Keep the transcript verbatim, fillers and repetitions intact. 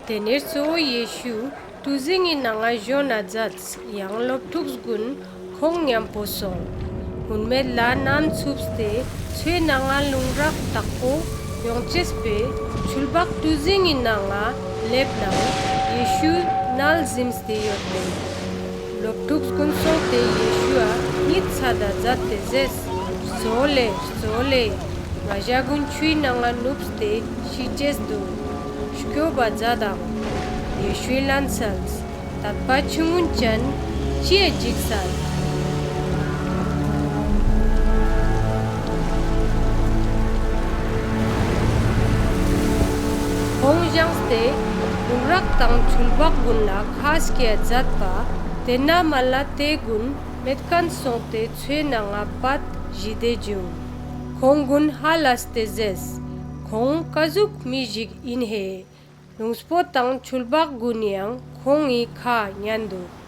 ཏེ་ནེ་གཙོ་བོ་ཡེ་ཤུ་གྲུ་གཟིངས་སི་ནང་ང་ཞོན་ན་ཛདས་ཡང་སློབ་ཕྲུགས་གུན་ཁོང་ཉམ་པོ་སོང་། ཧུན་མེད་ལ་ནན་ཚུབས་ཏེ་མཚོའེ་ནང་ང་ལུང་རགས་ཏག་པོ་ཡོང་ཅེས་པོའེ་ཆུ་ལྦག་གྲུ་གཟིངས་སི་ནང་ང་ལེབ་ནའང་ཡེ་ཤུ་ནལ་ཟིམས་ཏེ་ཡོད་པིན། སློབ་ཕྲུགས་གུན་སོང་སྟེ་ཡེ་ཤུའ་ཉིད་ཚད་ད་ཛད་དེ་ཟེརས། གཙོ་བོ་ལེ་གཙོ་བོ་ལེ། ང་ཞ་གུན་ཆུའི་ནང་ང་ནུབས་ཏེ་ཤི་ཅེས་དུག། སྐྱོབ་བ་ཛད་དང་། ཡེ་ཤུའི་ལན་སལས། ཏད་པ་ཆུ་ངུན་ཅན་ཅིའ་ཇིགས་སད། ཁོང་ཞངས་ཏེ་ལུང་རགས་དང་ཆུ་ལྦག་གུན་ལ་ཁ་སྐྱེ་ཛད་པ། ཏེན་ན་མ་ལ་ཏེ་གུན་མེད་ཁན་སོང་སྟེ་མཚོའེ་ནང་ང་པད་ཞི་དེ་ཇུང་། ཁོང་གུན་ཧ་ལས་ཏེ་ཟེརས། ཁོང་ཀ་ཟུག་མི་ཞིག་ཨིན་ཧེ། ལུང་སྤོ་དང་ཆུ་ལྦག་གུན་ནིའང་ཁོང་ངི་ཁའ་ཉན་དུག།